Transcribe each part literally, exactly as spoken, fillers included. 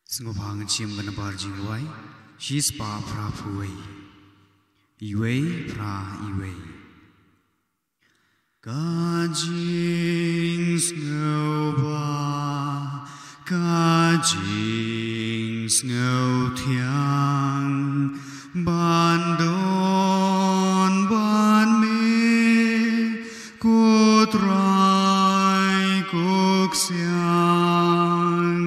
Sngewbha ngin shim ka nambar jingrwai shispah phra phew wei. Iwei phra iwei. Ka jingsngewbha, ka jingsngewthiang, ban don bad me, ko Trai ko Ksiang.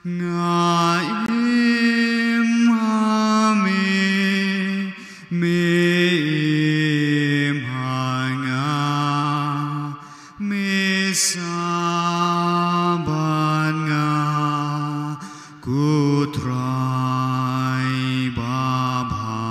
Nga im ha me, me im ha nga, me sah bad nga, ko Trai babha.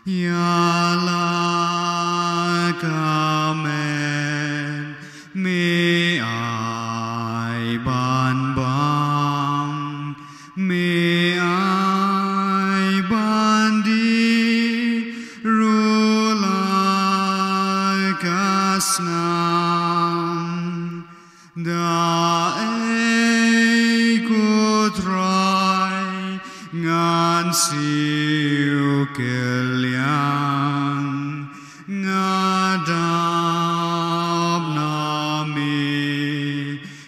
Ïa la ka met me ai ban bang, me ai ban die ruh la ka snam. Da ei ko Trai ngan siew kylliang, nga dap na me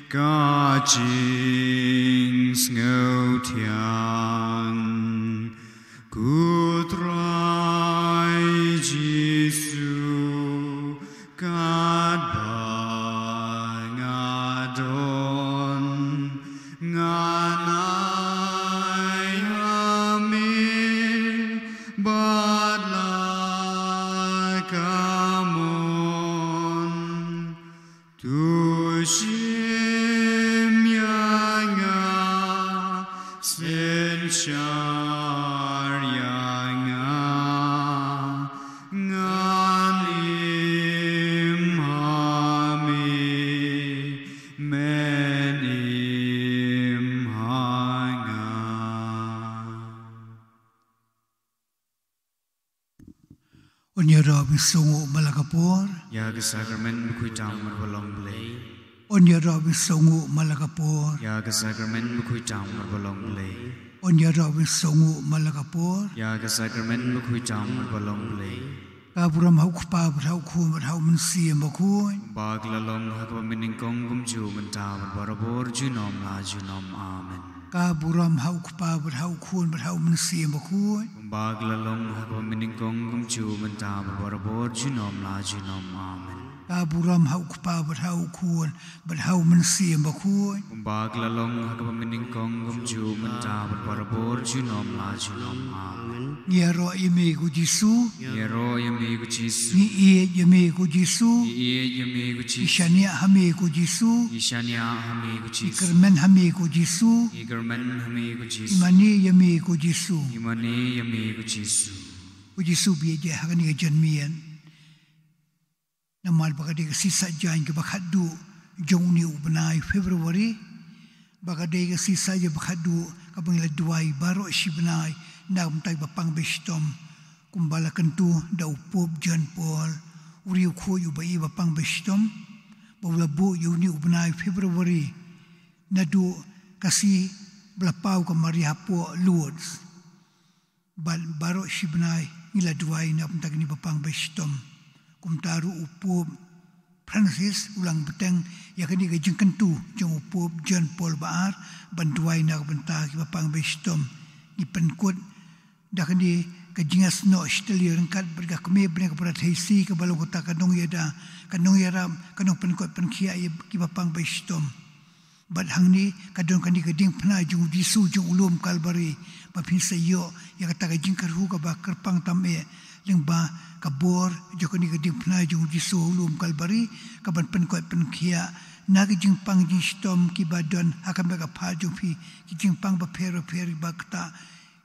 ka jingsngewthiang. Ko Trai Jisu, katba nga don, ngan ai ha me bad la ka mon. To shim ïa nga, synshar ïa nga, ngan im ha me, men im ha nga. Un ïaroh ban sngewnguh man la ka por. Ïa ka sakramen bakhuid tam marba long Blei. Un ïaroh ban sngewnguh man la ka por. Ïa ka sakramen bakhuid tam marba long Blei. Un ïaroh ban sngewnguh man la ka por. Ïa ka sakramen bakhuid tam marba long Blei. Ka burom ha u Kpa bad ha u Khun bad ha u Mynsiem Bakhuid. Kumba ka la long ha kaba mynnyngkong kumjuh mynta bad barabor junom la junom. Amen. Ka burom ha u Kpa bad ha u Khun bad ha u Mynsiem Bakhuid. Kumba ka la long ha kaba mynnyngkong kumjuh mynta bad barabor junom la junom. Amen. Ka burom ha u Kpa bad ha u Khun bad ha u Mynsiem Bakhuid. Kumba ka la long ha kaba mynnyngkong kumjuh mynta bad barabor junom la junom. Amen. Ngi ïaroh ïa me ko Jisu. Ngi ïaroh ïa me ko Jisu. Ngi ïeit ïa me ko Jisu. Ngi ïeit ïa me ko Jisu. Ngi shaniah ha me ko Jisu. Ngi shaniah ha me ko Jisu. Ngi kyrmen ha me ko Jisu. Ngi kyrmen ha me ko Jisu. Ngi mane ïa me ko Jisu. Ngi mane ïa me ko Jisu. Ko Jisu ba ïeit ha kane ka janmiet. Namar ba ka dei ka sngi Saitjaiñ kaba khatduh jong une u bnai February, ba ka dei ka sngi Saitjaiñ ba khatduh kaba ngi la duwai baroh shi bnai na ka bynta kiba pang ba shitom, kumba la kyntu da u Pope John Paul u Riewkhuid uba ïeit ba pang ba shitom, ba u la buh ïa une u bnai February naduh ka sngi ba la paw ka Maria hapoh Lourdes. Bad baroh shi bnai ngi la duwai na ka bynta kine ba pang ba shitom. Kumta ruh u Pope Francis u la bteng ïa kane ka jingkyntu jong u Pope John Paul ba ar ban duwai na ka bynta kiba pang ba shitom. Ngi pynkut da kane ka jingïasnoh shitylli ryngkat bad ka kmie bneng ka Para Theisotti kaba long kata ka nongïada, ka nongïarap, ka nongpynkhuid pynkhiah ïa kiba pang ba shitom. Bad hangne ka don kane ka diengphna jong u Jisu jong u lum Kalbari, ba phin sa ïoh ïa kata ka jingkyrhuh kaba kyrpang tam eh, lyngba ka bor jong kane ka diengphna jong u Jisu u lum Kalbari, kaban pynkhuid pynkhiah na ka jingpang jingshitom kiba don ha ka met ka phad jong phi, ki jingpang bapher bapher ba ktah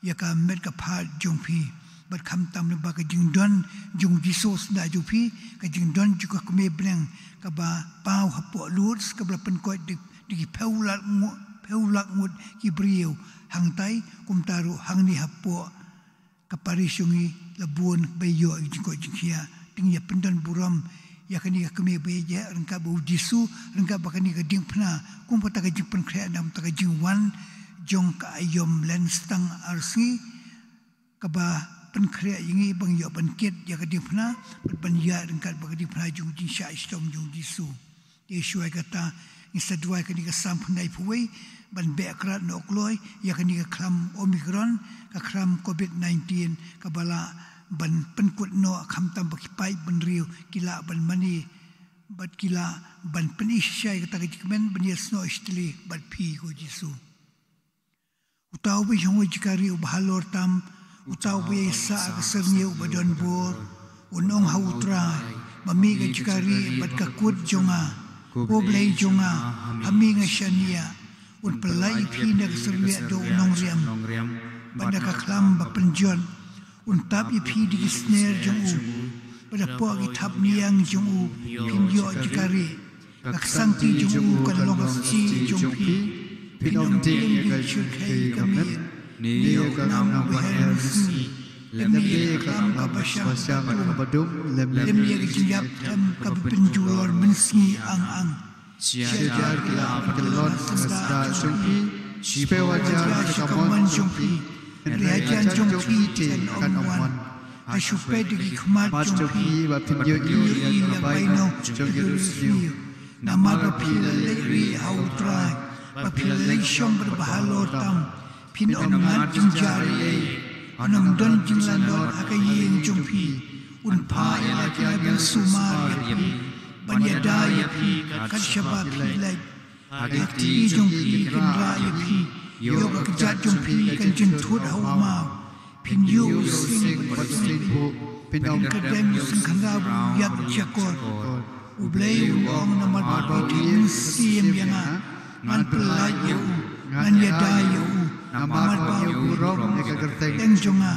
ïa ka met ka phad jong phi. Bad khamtam lyngba ka jingdon jong u Jisu syndah jong phi, ka jingdon jong ka kmie bneng kaba paw hapoh Lourdes, kaba la pynkhuid da, da ki phew lak ngut, phew lak ngut ki briew hangtai, kumta ruh hangne hapoh ka parish jong ngi la bun ba ïoh ïa ka jingkhuid jingkhiah. Te ngi ïa pyndon burom ïa kane ka kmie ba ïeit ryngkat bad u Jisu, ryngkat bad kane ka diengphna, kum kata ka jingpynkhreh namar kata ka jingwan jong ka aïom Lent stang arsngi, kaba pynkhreh ïa ngi ba ngin ïoh ban kit ïa ka diengphna, bad ban ïaid ryngkat bad ka diengphna jong u, jingshah shitom jong u Jisu. Te shuwa kata, ngin sa duwai kane ka Salm khyndaiphew wei, ban beh krad noh kloi ïa kane ka khlam Omicron, ka khlam covid nineteen, kaba lah ban pynkut noh, khamtam ba ki paidbynriew ki lah ban mane, bad ki lah ban pyni shisha ïa kata ka jingkmen, ban ïasnoh shatei bad phi ko Jisu. Uta uba ïashong ha ka jaka rieh uba halor tam, uta uba ïaisah ha ka syrngiew uba don bor, un ong ha u Trai, ma me ka jaka rieh bad ka kut jong nga, ko Blei jong nga, ha me nga shaniah. Un pyllait ïa phi na ka syrwieh da u nongriam, bad na ka khlam ba pynjot. Un tap ïa phi da ki sner jong u, bad hapoh ki thapniang jong u phin ïoh jaka rieh. Ka ksangti jong u kan long ka stie jong phi. Phin ym tieng ïa ka shyrkhei ka miet, ne ïa u nam uba her mynsngi, lymne ïa ka khlam kaba shah kaba dum, lymne ïa ka jingïap them kaba pynjulor mynsngi ang ang. Sha jar ki la pynkyllon ka sda jong phi, shiphew hajar ha ka mon jong phi, hynrei hajan jong phi te kan ym wan. Ha shuh peit da ki khmat jong phi, ba phin ïohi ïa ka bainong jong ki riewsniew. Namar ba phi la leit rieh ha u Trai, ba phi la leit shong bad ba halor tam, phin ym ngat jingjia ei ei. Un ym don jinglanot ha ka ïing jong phi. Un phah ïa la ki angel sumar ïa phi, ban ïada ïa phi kat shaba phi leit. Ha ki kti jong phi kin rah ïa phi, ïoh ka kjat jong phi kan jynthut ha u maw. Phin ïoh u sing bad u sing buh, phin ym kdem u sing khynraw bad u ïap jakor. U Blei u ong, namar ba phi thait mynsiem ïa nga, ngan pyllait ïa u, ngan ïada ïa u, namar ba u burom ïa ka kyrteng jong nga.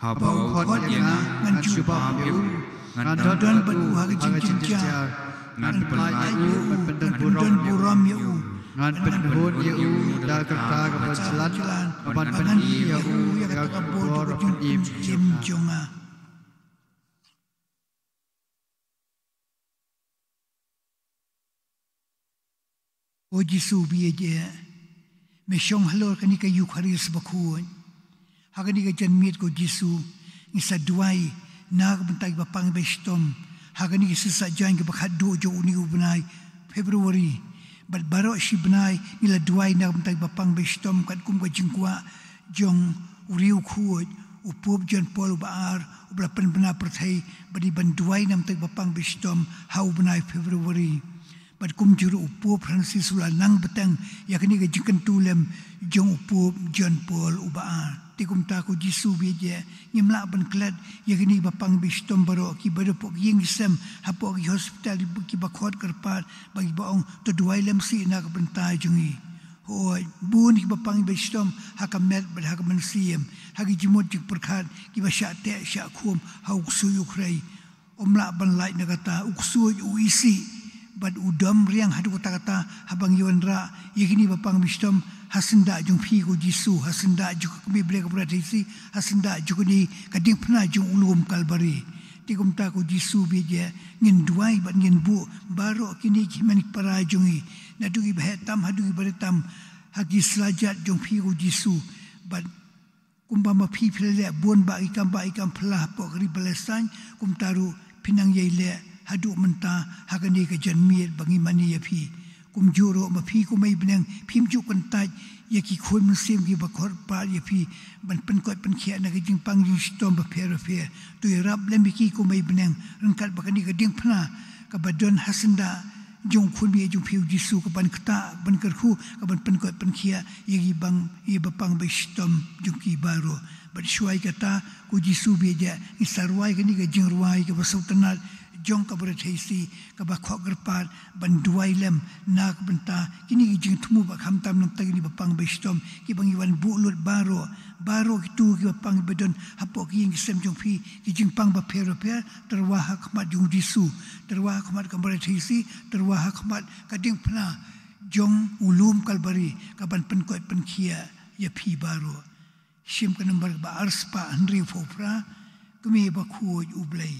Haba u khot ïa nga, ngan jubab ïa u, ngan don bad u ha ka jingjynjar, ngan pyllait ïa u, ngan pyndon burom ïa u, ngan pynhun ïa u da ka kyrta kaba jlan, ban pyni ïa u ïa kata ka bor jong ka jingim jong nga. Ko Jisu ba ïeit, me shong halor kane ka Eukharist bakhuid. Ha kane ka janmiet ko Jisu, ngi sa duwai na ka bynta kiba pang ba shitom ha kane ka shisha jaiñ kaba khatduh jong une u bnai February. Bad baroh shi bnai ngi la duwai na ka bynta kiba pang ba shitom katkum ka jingkwah jong u riewkhuid, u Pope John Paul uba ar, uba la pynbna pyrthei ba dei ban duwai na ka bynta kiba pang ba shitom ha u bnai February. Bad kumjuh ruh u Pope Francis u la nang bteng ïa kane ka jingkyntu lem jong u Pope John Paul uba ar. Te kumta ko Jisu ba ïeit, ngim lah ban klet ïa kine kiba pang ba shitom baroh, kiba dei hapoh ki ïing ki sem, hapoh ki hospital, kiba khot kyrpad, ba kiba ong, to duwai lem seh na ka bynta jong ngi. Hooid, bun kiba pang ba shitom ha ka met bad ha ka mynsiem, ha ki jingmut jingpyrkhat, kiba shah teh shah khum ha u ksuid u khrei. Ym lah ban lait na kata, u ksuid u isih bad u dom riang haduh katta katta haba ngi wanrah ïa kine ba pang ba shitom ha syndah jong phi ko Jisu, ha syndah jong ka kmie Blei kaba rit hi shi, ha syndah jong kane ka diengphna jong u lum Kalbari. Te kumta ko Jisu ba ïeit, ngin duwai bad ngin buh baroh kine ki hynmen ki para jong ngi, naduh kiba heh tam haduh kiba rit tam, ha ki slajat jong phi ko Jisu. Bad kumba ma phi phi la leh bun bah ki kam bah ki kam phylla hapoh ka ri Palestine, kumta ruh phin nang ïai leh haduh mynta ha kane ka janmiet ba ngi mane ïa phi. Kumjuh ruh ma phi ko Mei bneng phim ju kyntait ïa ki khun mynsiem kiba khot pat ïa phi ban pynkoit pynkhiah na ka jingpang jingshitom bapher bapher. To ïarap lem ïa ki ko Mei bneng ryngkat bad kane ka diengphna kaba don ha syndah jong u khun miet jong phi u Jisu, kaban ktah, kaban kyrkhu, kaban pynkoit pynkhiah ïa ki bang, ïa ba pang ba shitom jong ki baroh. Bad shuwa kata ko Jisu ba ïeit, ngi sa rwai kane ka jingrwai kaba sngewtynnat jong kaba rit hi shi, kaba khot kyrpad ban duwai lem na ka bynta kine ki jingthmu bad khamtam na ka bynta kine ba pang ba shitom, kiba ngi wan buh lut baroh, baroh kito kiba pang kiba don hapoh ki ïing ki sem jong phi, ki jingpang bapher bapher, to rwai ha khmat jong u Jisu, to rwai ha khmat kaba rit hi shi, to rwai ha khmat ka diengphna jong u lum Kalbari, kaban pynkoit pynkhiah ïa phi baroh. Shim ka nombar kaba ar spah hynriew phew phra, Kmie bakhuid U Blei.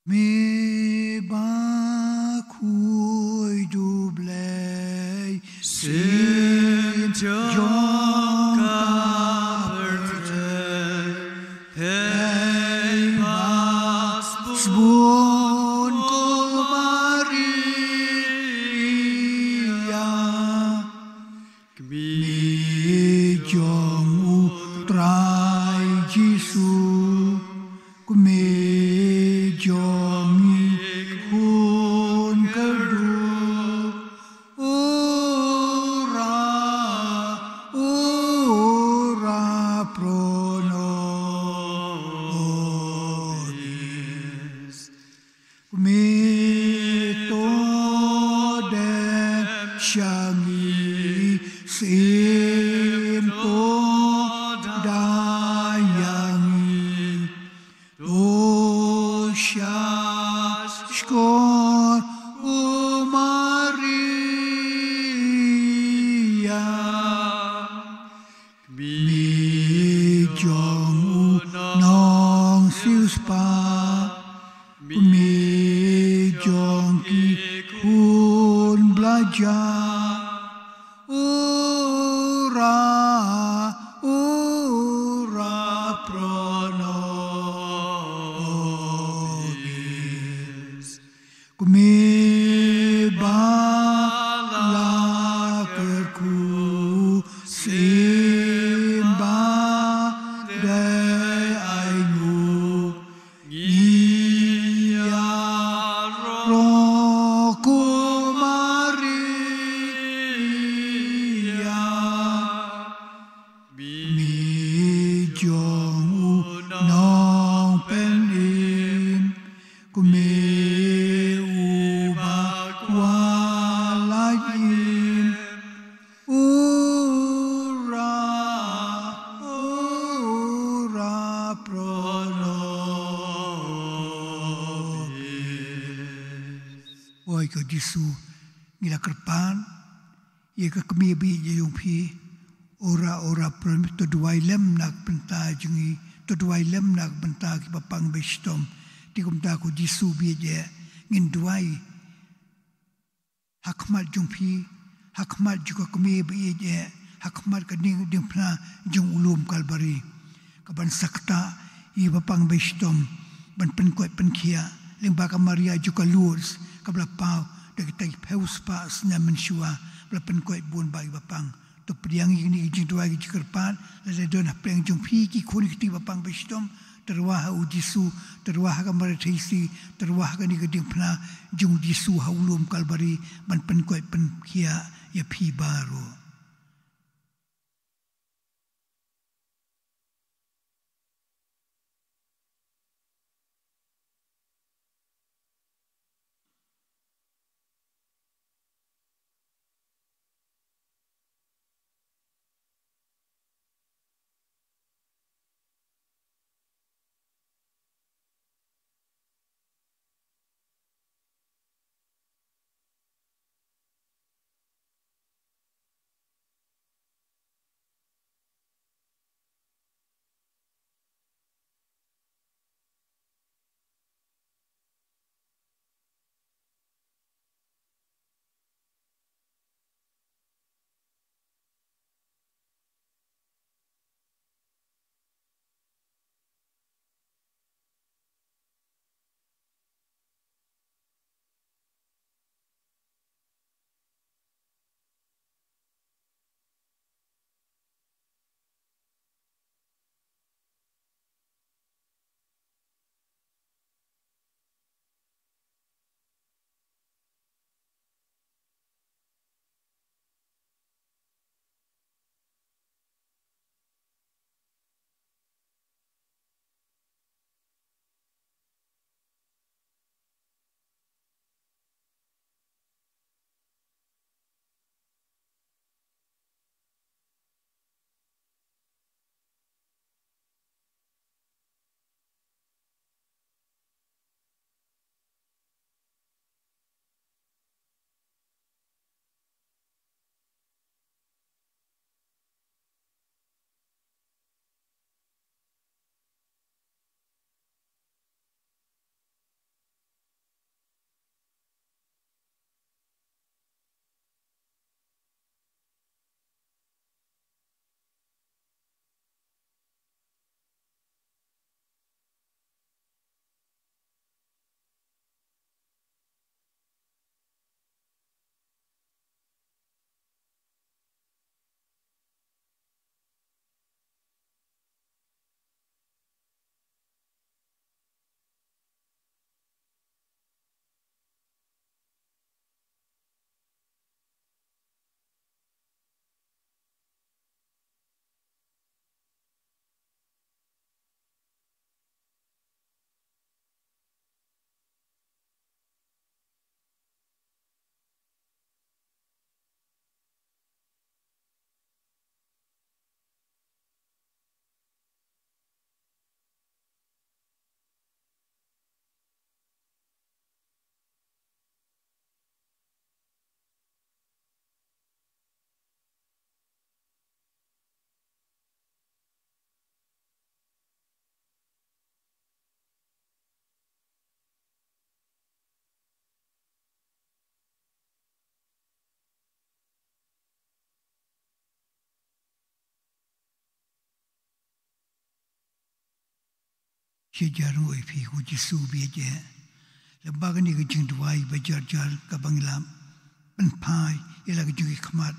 Me ba khuid U Blei, Syiem jong ka pyrthei, pei ba sbun ko Maria. Kmie jong U Trai Jisu, kmie jong ngi khun kyrduh, ora, ora pro nobis. Kmie to dep sha ngi, Syiem to da ïa ngi, to sha shkor ko Maria. Kmie jong U Nongsiewspah, kmie jong ki khun blajah, ora, ora pro nobis. Kmie ba la kyrkhu, Syiem ba dei ainguh, ngi ïaroh ko Maria. Kmie jong U Nongpynim, kmie uba kwah lait im, ora, ora pro nobis. Oi ko Jisu, ngi la kyrpad ïa ka kmie ba ïeit jong phi, ora, ora pro nobis, to duwai lem na ka bynta jong ngi, to duwai lem na ka bynta kiba pang ba shitom. Te kumta ko Jisu ba ïeit, ngin duwai ha khmat jong phi, ha khmat jong ka kmie ba ïeit, ha khmat ka dieng, diengphna jong u lum Kalbari, kaban sa ktah ïa kiba pang ba shitom, ban pynkoit pynkhiah lyngba ka Maria jong ka Lourdes, kaba la paw da kita ki phew spah snem mynshuwa, ba la pynkoit bun bah ïa kiba pang. To pdiang ïa kine ki jingduwai ki jingkyrpad, lada don hapdeng jong phi ki khun ki kti ba pang ba shitom, to rwai ha u Jisu, to rwai ha ka Maria Theisotti, to rwai ha kane ka diengphna jong u Jisu ha u lum Kalbari, ban pynkoit pynkhiah ïa phi baroh. Sha jar ngi ïa phi ko Jisu ba ïeit. Lyngba kane ka jingduwai ba jar jar kaba ngi la pynphai ïa la ka jong ki khmat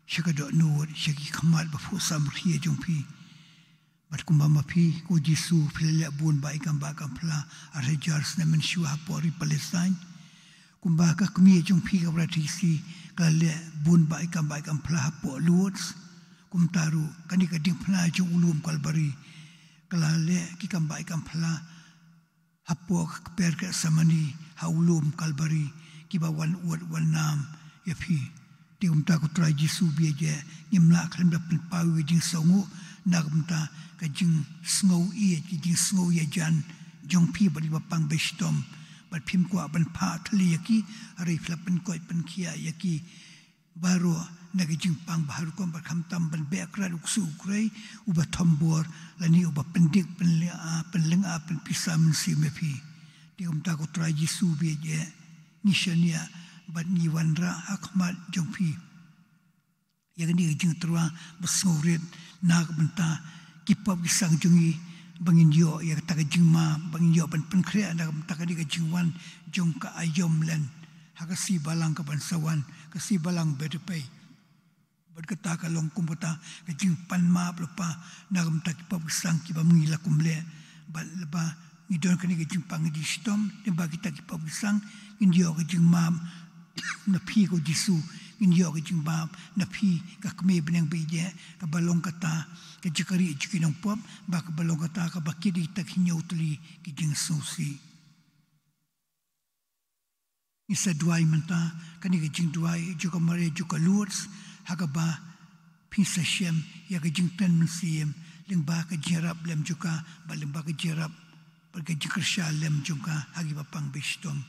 sha ka dohnud, sha ki khmat ba phuh samrkhie jong phi. Bad kumba ma phi ko Jisu phi la leh bun ba ïa kam ba ïa kam pla ar hajar snem mynshuwa hapoh ri Palestine. Kumba ka kmie jong phi ka Bratisi ka la leh bun ba ïa kam ba ïa kam pla hapoh Lourdes. Kumta ruh kane ka diengphna jong u lum Kalbari ka la leh ki kam ba ïa kam pla hapoh ka kper Gethsemani ha u lum Kalbari kiba wan wad wan nam ïa phi. Te kumta ko Trai Jisu ba ïeit, ngim lah khlem da pynpaw ïa ka jingsngew na ka bynta ka jingsngew ïeit, ka jingsngew ïajan jong phi bad kiba pang ba shitom. Bad phim kwah ban phah thylli ïa ki, hynrei phi la pynkoit pynkhiah ïa ki baroh na ka jingpang ba har rukom bad khamtam ban beh krat u ksuid u krei uba thombor lane uba pyndik pynlynga pynlynga pynpisa mynsiem ïa phi. Te kumta ko Trai Jisu ba ïeit, ngi shaniah bad ngi wanrah ha khmat jong phi ïa kane ka jingtyrwa ba sngewrit na ka bynta ki pop ki sang jong ngi, ba ngin ïoh ïa kata ka jingmap, ba ngin ïoh ban pynkhreh na ka bynta kane ka jingwan jong ka aïom len ha ka sngi balang kaban sa wan, ka sngi balang ba dei pei. Bad kata ka long kum kata ka jingpan map lypa na ka bynta ki pop ki sang kiba ma ngi la kumleh. Bad lypa ngi don kane ka jingpang ka jingshitom lyngba kita ki pop ki sang, ngin ïoh ka jingmap na phi ko Jisu, ngin ïoh ka jingmap na phi ka Kmie bneng ba ïeit, kaba long kata ka jaka rieh jong ki nongpop, bad kaba long kata kaba kit ïa kita ki hynñiew tylli ki jingsngewsih. Ngi sa duwai mynta kane ka jingduwai jong ka Maria jong ka Lourdes, ha kaba phin sa shem ïa ka jingkren mynsiem lyngba ka jingïarap lem jong ka, bad lyngba ka jingïarap bad ka jingkyrshan lem jong ka ha kiba pang ba shitom.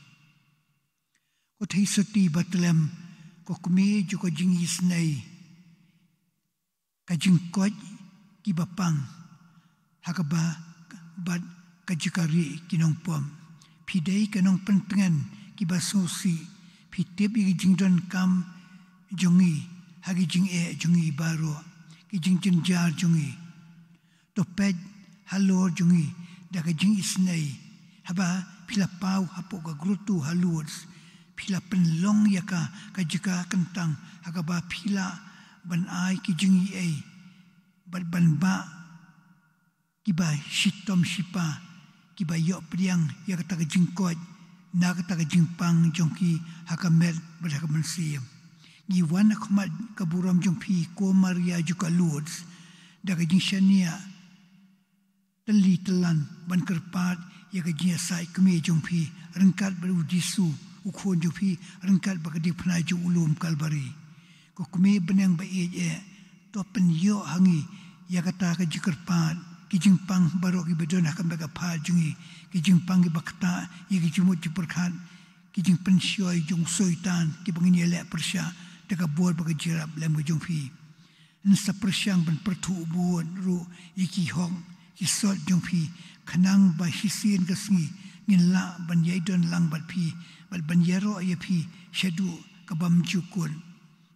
Ko Theisotti ba tlem, ko Kmie jong ka jingisynei, ka jingkoit kiba pang ha kaba bad ka jaka rieh ki nongpop. Phi dei ka nongpyntngen kiba sngewsih, phi tip ïa ki jingdonkam jong ngi ha ki jingeh jong ngi baroh, ki jingjynjar jong ngi. To peit halor jong ngi da ka jingisynei, haba phi la paw hapoh ka grotto ha Lourdes, phi la pynlong ïa ka ka jaka kyntang ha kaba phi lah ban ai ki jingïeit bad ban bah kiba shitom shipa, kiba ïoh pdiang ïa kata ka jingkoit na kata ka jingpang jong ki ha ka met bad ha ka mynsiem. Ngi wan ha khmat ka burom jong phi ko Maria jong ka Lourdes da ka jingshaniah tylli tyllan ban kyrpad ïa ka jingïasaid kmie jong phi ryngkat bad u Jisu u khun jong phi, ryngkat bad ka diengphna jong u lum Kalbari. Ko Kmie bneng ba ïeit, to pynïoh ha ngi ïa kata ka jingkyrpad, ki jingpang baroh kiba don ha ka met ka phad jong ngi, ki jingpang kiba ktah ïa ki jingmut jingpyrkhat, ki jingpynshoi jong u Soitan kiba ngin ïaleh pyrshah da ka bor bad ka jingïarap lem ka jong phi. Ngin sa pyrshang ban pyrthuh bun ruh ïa ki hok ki sot jong phi, khnang ba shisien ka sngi ngin lah ban ïai don lang bad phi bad ban ïaroh ïa phi shaduh kabym ju kut.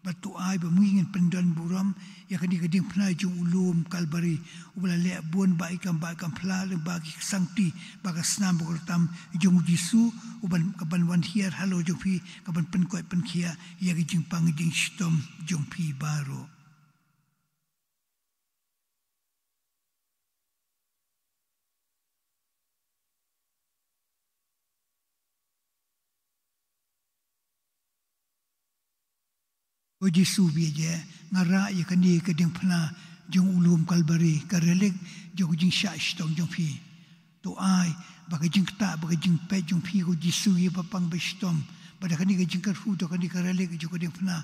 Bad to ai ba ma ngi ngin pyndon burom ïa kane ka diengphna jong u lum Kalbari, uba la leh bun ba ïa kam ba ïa kam phla lyngba ki ksangti bad ka snam bad ka rtam jong u Jisu, uban, kaban wan hiar halor jong phi, kaban pynkoit pynkhiah ïa ka jingpang jingshitom jong phi baroh. Ko Jisu ba ïeit, nga rah ïa kane ka diengphna jong u lum Kalbari, ka relik jong ka jingshah shitom jong phi. To ai ba ka jingktah bad ka jingpeit jong phi ko Jisu kiba pang ba shitom, bad da kane ka jingkyrkhu da kane ka relik jong ka diengphna,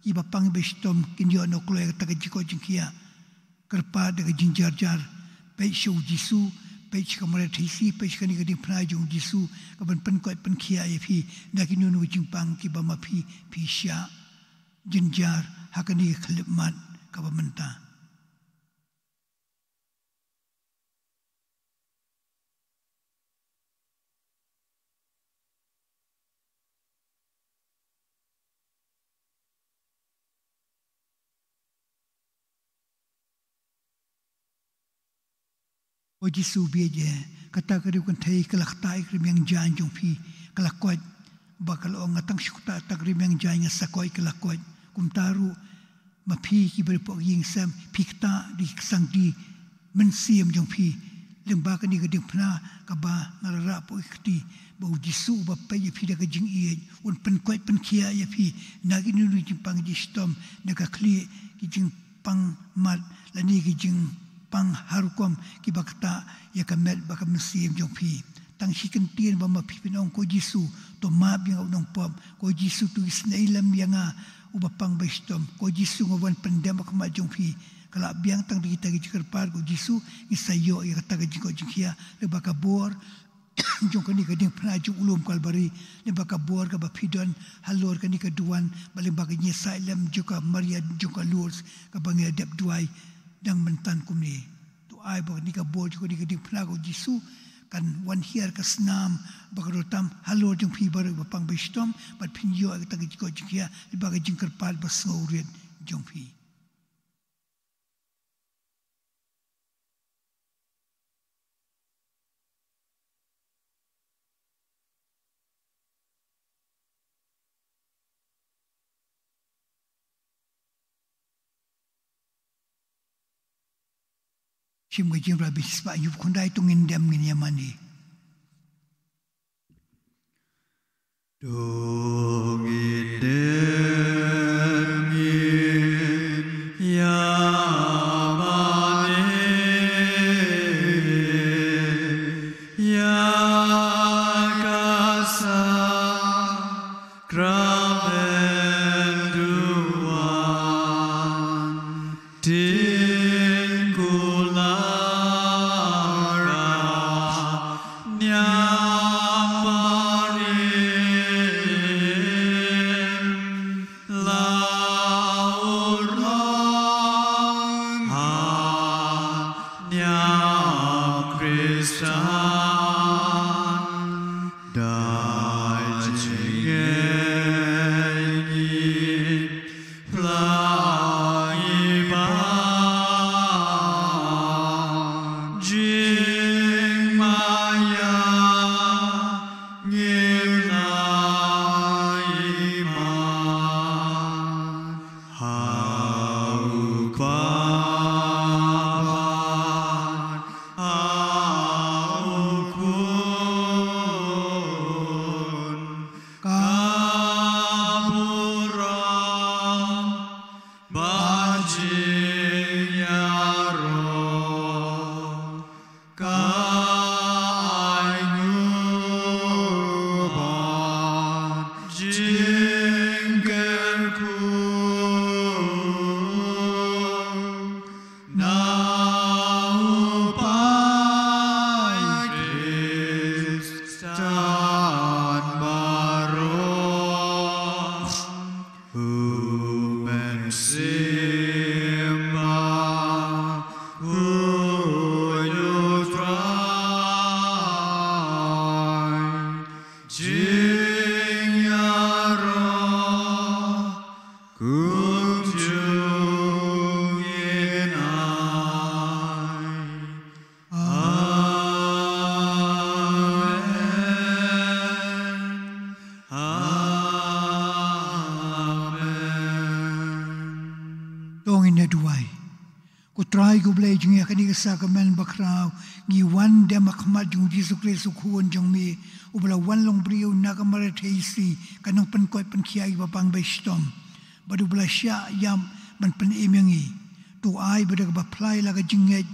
kiba pang ba shitom kin ïoh noh kloi ïa kata ka jingkoit jingkhiah. Kyrpad da ka jingjarjar, peit sha u Jisu, peit sha ka Maria Theisotti, peit sha kane ka diengphna jong u Jisu, kaban pynkoit pynkhiah ïa phi na kino kino ki jingpang kiba ma phi phi shah jynjar ha kane ka khyllipmat kaba mynta. Ko Jisu ba ïeit, Kata ka riew kynthei ka la ktah ïa ka rmiang jaiñ jong phi, ka la koit, ba ka la ong, nga tang shu ktah tang ka rmiang jaiñ, nga sa koit, ka la koit. Kumta ruh ma phi kiba hapoh ka ïing sem, phi ktah da ki ksangti mynsiem jong phi lyngba kane ka diengphna kaba nga la rah hapoh ka kti, ba U Jisu uba peit ïa phi da ka jingïeit un pynkoit pynkhiah ïa phi na kino kino ki jingpang jingshitom, na ka khlieh, ki jingpang mat lane ki jingpang ha rukom kiba ktah ïa ka met bad ka mynsiem jong phi. Tang shi kyntien ba ma phi phin ong, ko Jisu, to map ïa nga u nongpop, ko Jisu, to isynei lem ïa nga uba pang ba shitom, ko Jisu, nga wan pyndem ha khmat jong phi. Ka la biang tang da kita ki jingkyrpad, ko Jisu, ngi sa ïoh ïa kata ka jingkoit jingkhiah lyngba ka bor jong kane ka diengphna jong u lum Kalbari, lyngba ka bor kaba phi don halor kane ka duwan, bad lyngba ka jingïasaid lem jong ka Maria jong ka Lourdes kaba ngi la dep duwai dang mynta kumne. To ai ba kane ka bor jong kane ka diengphna, ko Jisu, kan wan hiar ka snam bad ka dohnud tam halor jong phi baroh ba pang ba shitom, bad phin ïoh ïa kata ka jingkoit jingkhiah lyngba ka jingkyrpad ba sngewrit jong phi. Shim ka jingïarap, bad shisha ïa u khun dai, to ngin dem ngin ïa mane. To ngin dem ngin ïa mane ïa ka sakramen duwan. Tin kular ka niam barim, la urlong ha niam Khristan. Da jingngeit ngi plang i Kpa, jingmaïa ngim la i Kpa. Ha u Kpa bad ha u Khun ka burom bad jingïaroh. Ka ainguh bad jingkyrkhu na u Papai Khristan baroh. U Mynsiem Bakhuid U Trai, jingïaroh kumjuh ngin ai. Amen. Amen. To ngin ïa duwai. Ko Trai, ko Blei jong ngi, ha kane ka sakramen bakhraw ngi wan dem ha khmat jong U Jisu Khrist, U Khun jong me, uba la wan long briew na ka Maria Theisotti, ka nongpynkoit pynkhiah ïa kiba pang ba shitom, bad uba la shah ïap ban pynim ïa ngi. To ai ba da kaba phla ïa la ka jingngeit,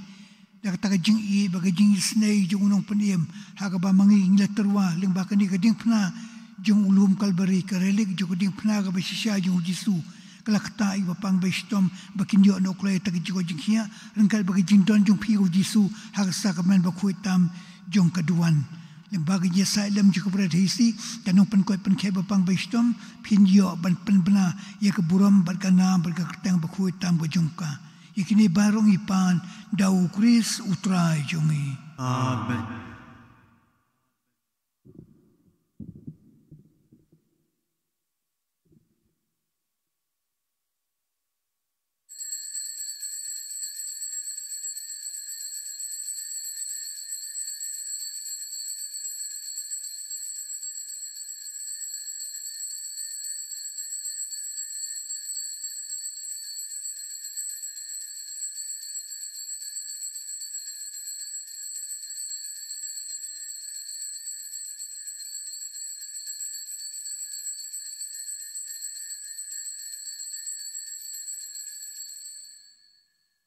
da kata ka jingïeit bad ka jingisynei jong u Nongpynim, ha kaba ma ngi ngi la tyrwa lyngba kane ka diengphna jong u lum Kalbari, ka relic jong ka diengphna kaba shisha jong U Jisu, ka la ktah ïa kiba pang ba shitom ba kin ïoh noh kloi ïa kata ka jingkoit jingkhiah, ryngkat bad ka jingdon jong phi, ko Jisu, ha ka sakramen bakhuid tam jong ka duwan. Lyngba ka jingïasaid lem jong ka Maria Theisotti, ka nongpynkoit pynkhiah ba pang ba shitom, phin ïoh ban pynbna ïa ka burom bad ka nam bad ka kyrteng bakhuid tam ka jong ka. Ïa kine baroh ngi pan da U Khrist U Trai jong ngi. Amen.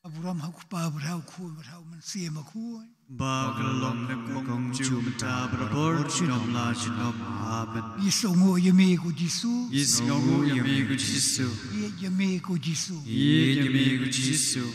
Burom ha u Kpa bad ha u Khun bad ha u Mynsiem Bakhuid. Ba ka la long lem kum ka long mynta bad barabor junom la junom. Amen. Ngi sngewnguh ïa me ko Jisu. Ngi sngewnguh ïa me ko Jisu. Ïeit ïa me ko Jisu. Ïeit ïa me ko Jisu.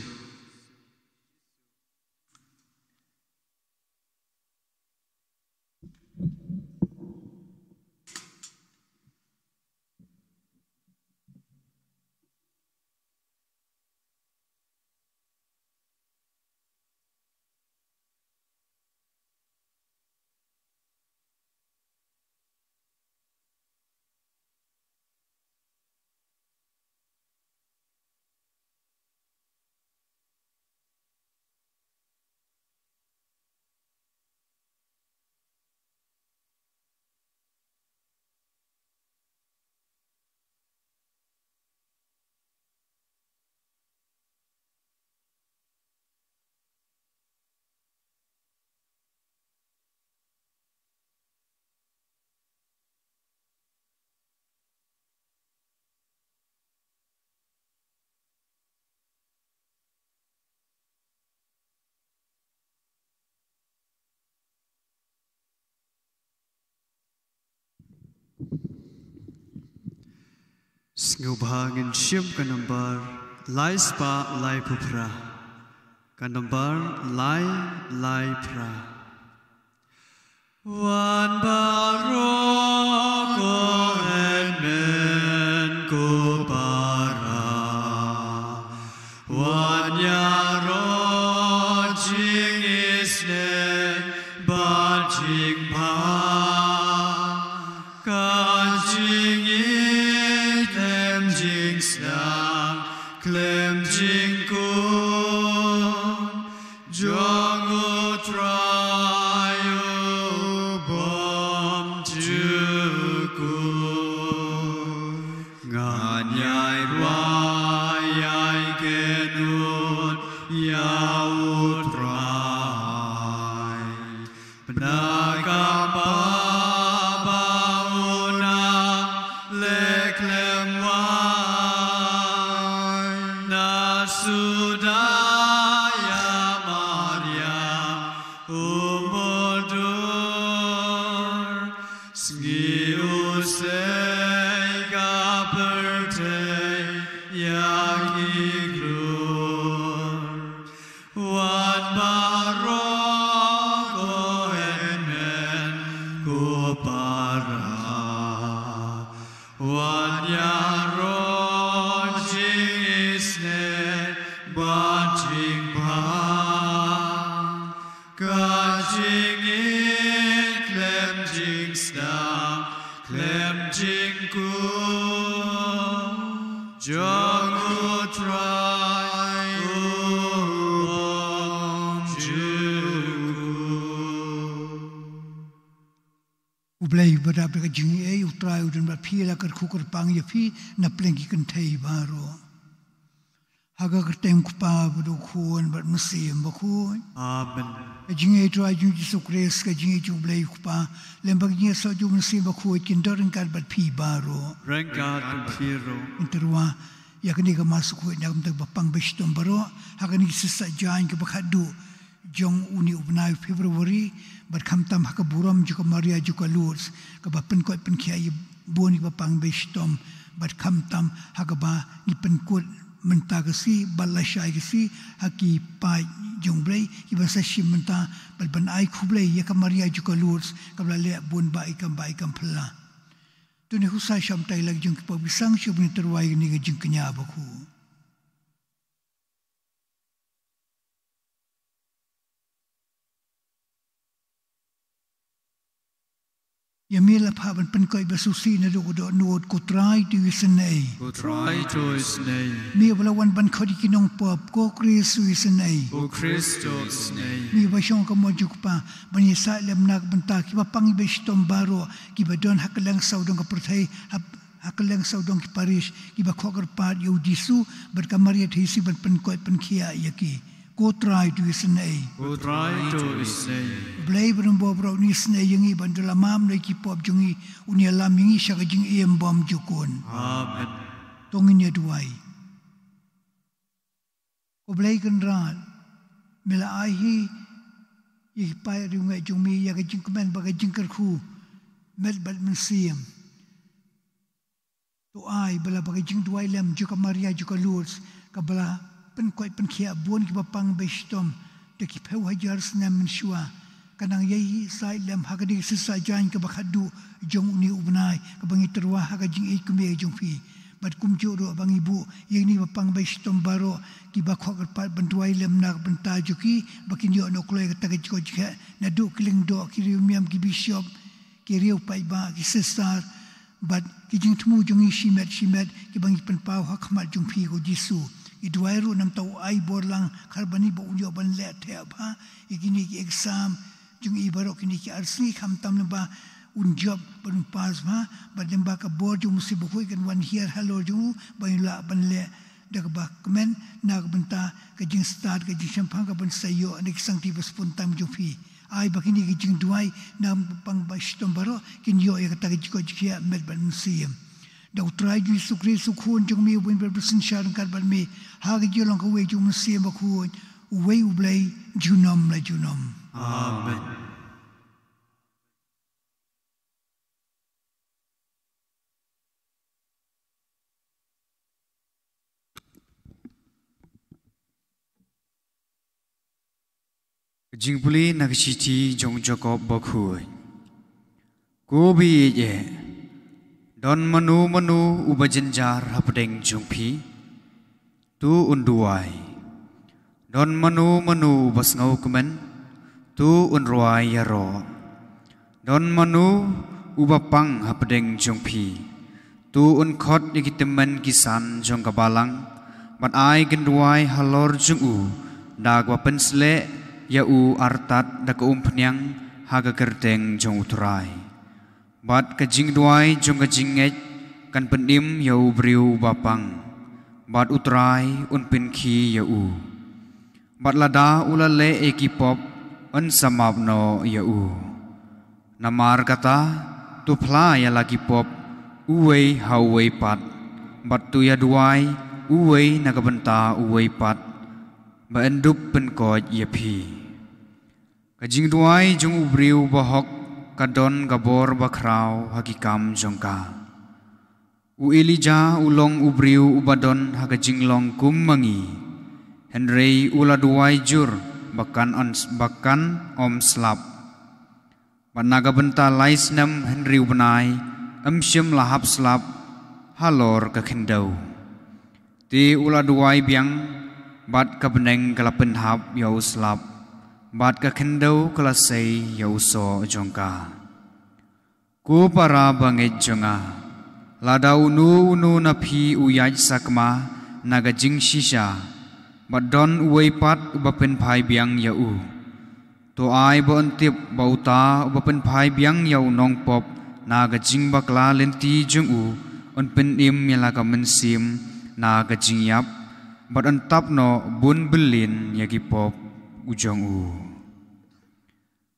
Sngewbha ngin shim ka nombar lai spah lai phew phra. Ka nombar lai lai phra. Wan baroh ko hynmen ko para. Wan ïaroh jingisynei bad jingbha. Ka jingïeit khlem jingsdang khlem jingkut jong U Trai U Bymjukut. Ngan ïai duwai ïai kynnoh ïa U Trai. Bad na ka bynta ba u nang leh khlem wai, na suda ïa Maria u Muldur, sngi u sei ka pyrthei ïa ki khlur. Wan baroh ko hynmen ko para. Wan ïaroh jingisynei bad jingbha. Ka jingïeit khlem jingsdang khlem jingkut jong U Trai U Bymjukut. U Blei ba dap da ka jingaiei, U Trai u don bad phi, la kyrkhu kyrpang ïa phi na pdeng ki kynthei baroh. Ha ka kyrteng U Kpa bad U Khun bad U Mynsiem Bakhuid. Amen. Ka jingïeit U Trai jong U Jisu Khrist, ka jingïeit U Blei U Kpa, lem bad ka jingïasoh jong U Mynsiem Bakhuid kin don ryngkat bad phi baroh. Ryngkat bad phi ruh. Ngin tyrwa ïa kane ka Mass Bakhuid na ka bynta kiba pang ba shitom baroh ha kane ka sngi Saitjaiñ kaba khatduh jong une u bnai February, bad khamtam ha ka burom jong ka Maria jong ka Lourdes kaba pynkoit pynkhiah ïa bun kiba pang ba shitom, bad khamtam ha kaba ngi pynkut mynta ka sngi bad lashai ka sngi ha ki paid jong U Blei kiban sa shim mynta, bad ban ai khublei ïa ka Maria jong ka Lourdes kaba la leh bun ba i kam ba i kam phylla. To ngin ïa khuslai sha bynta ïa la ki jong ki pop ki sang sha ban tyrwa ïa kane ka jingkñia bakhuid. Ïa me la phah ban pynkoit ba sngewsih naduh ka dohnud, ko Trai to isynei. Ko Trai to isynei. Me ba la wan ban khot ïa ki nongpop, ko Khrist to isynei. Ko Khrist to isynei. Me ba shong ha ka mon jong U Kpa ban ïasaid lem na ka bynta kiba pang ba shitom baroh kiba don ha kylleng sawdong ka pyrthei, ha ha kylleng sawdong ki parish kiba khot kyrpad ïa U Jisu bad ka Maria Theisotti ban pynkoit pynkhiah ïa ki. Ko Trai to isynei. Ko Trai to isynei. U Blei ba don bor baroh un isynei ïa ngi, ban da la mam na ki pop jong ngi, un ïalam ïa ngi sha ka jingim bymjukut. Amen. To ngin ïa duwai. Ko Blei Kynrad, me la ai hi ïa ki paid riewngeit jong me ïa ka jingkmen bad ka jingkyrkhu met bad mynsiem. To ai ba la ba ka jingduwai lem jong ka Maria jong ka Lourdes, ka ba la pynkoit pynkhiah bun kiba pang ba shitom da ki phew hajar snem mynshuwa, ka nang ïai said lem ha kane ka synshar jaiñ kaba khatduh jong une u bnai, kaba ngi tyrwa ha ka jingïeit kumne jong phi. Bad kumjuh ruh ba ngi buh ïa kine kiba pang ba shitom baroh, kiba khot kyrpad ban duwai lem na ka bynta jong ki, ba kin ïoh noh kloi kata ka jingkoit jingkhiah, naduh ki lyngdoh, ki riewmiam, ki bishop, ki riew paidbah, ki sister, bad ki jingthmu jong ngi shimet shimet kiba ngi pynpaw ha khmat jong phi ko Jisu. Ngi duwai ruh namar u ai bor lang, kyrpad ïa u ban ïoh ban leh theh bha ïa kine ki exam jong i baroh kine ki ar sngi, khamtam lyngba un jop bad un pass bha, bad lyngba ka bor jong u Mynsiem Bakhuid kan wan hiar halor jong u ba u lah ban leh da kaba kmen na ka bynta ka jingstad, ka jingshemphang kaban sa ïoh na ki sangti ba sngewbha tam jong phi. Ai ba kine ki jingduwai na ka pang ba shitom baroh kin ïoh ïa kata ka jingkoit jingkhiah met bad mynsiem. Da U Trai Jisu Khrist, u Khun jong me, uba im bad synshar ryngkat bad me ha ka jinglong kawei jong u Mynsiem Bakhuid, uwei U Blei, junom la junom. Amen. Ka jingpule na ka shithi jong u Jakob Bakhuid. Ko baieit eh, don mano mano uba jynjar hapdeng jong phi? To un duwai. Don mano mano uba sngewkmen? To un rwai ïaroh. Don mano uba pang hapdeng jong phi? To un khot ïa ki tymmen ki san jong ka balang, bad ai kynduwai halor jong u, da kaba pynsleh ïa u artat da ka umphniang ha ka kyrteng jong U Trai. Bad ka jingduwai jong ka jingngeit kan pynim ïa u briew uba pang, bad U Trai un pynkhih ïa u. Bad lada u la leh ïa ki pop, yn sa map noh ïa u. Namar kata, to phla ïa la ki pop uwei ha uwei pat, bad to ïaduwai uwei na ka bynta uwei pat, ba yn dup pynkoit ïa phi. Ka jingduwai jong u briew bahok ka don ka bor bakhraw ha ki kam jong ka. U Elijah u long u briew uba don ha ka jinglong kum ma ngi, hynrei u la duwai jur ba kan ym, ba kan ym slap. Bad na ka bynta lai snem hynriew bnai, ym shym la hap slap halor ka khyndew. Te u la duwai biang, bad ka bneng ka la pynhap ïa u slap, bad ka khyndew ka la sei ïa u soh jong ka. Ko para bangeit jong nga, lada uno uno na phi u ïaid sakma na ka jingshisha, bad don uwei pat uba pynphai biang ïa u, to ai ba un tip ba uta uba pynphai biang ïa u nongpop na ka jingbakla lynti jong u, un pynim ïa la ka mynsiem na ka jingïap, bad un tap noh bun byllien ïa ki pop u jong u.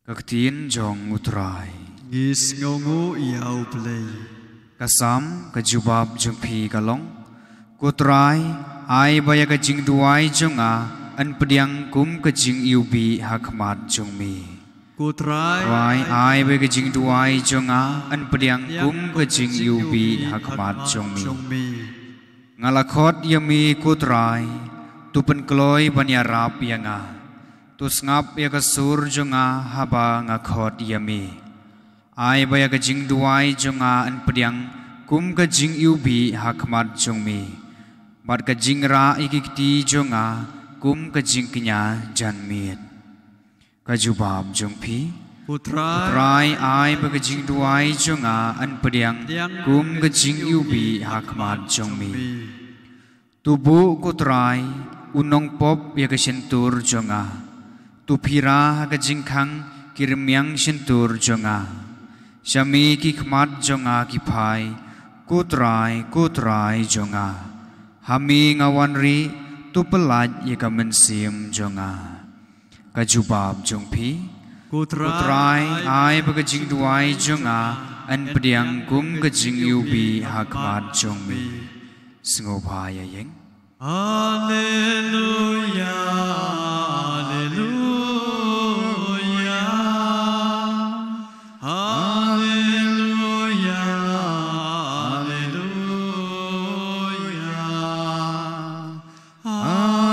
Ka ktien jong U Trai. Ngi sngewnguh ïa U Blei. Ka Salm, ka jubab jong phi ka long: Ko Trai, ai ba ïa ka jingduwai jong nga yn pdiang kum ka jingiwbih ha khmat jong me. Ko Trai, Trai, ai ba ïa ka jingduwai jong nga yn pdiang kum ka jingiwbih ha khmat jong me. Nga la khot ïa me, ko Trai, to pynkloi ban ïarap ïa nga. To sngap ïa ka sur jong nga haba nga khot ïa me. Ai ba ïa ka jingduwai jong nga yn pdiang kum ka jingiwbih ha khmat jong me, bad ka jingrah ïa ki kti jong nga kum ka jingkñia janmiet. Ka jubab jong phi. Ko Trai, Trai, ai ba ka jingduwai jong nga yn pdiang kum ka jingiwbih ha khmat jong me. To buh, ko Trai, u nongpop ïa ka shyntur jong nga. To phira ha ka jingkhang ki rmiang shyntur jong nga. Sha me ki khmat jong nga ki phai, ko Trai, ko Trai jong nga. Ha me nga wan rieh, to pyllait ïa ka mynsiem jong nga. Ka jubab jong phi. Ko Trai, ko Trai, ai ba ka jingduwai jong nga yn pdiang kum ka jingiwbih ha khmat jong me. Sngewbha ïa ïeng. Alleluia, alleluia, alleluia,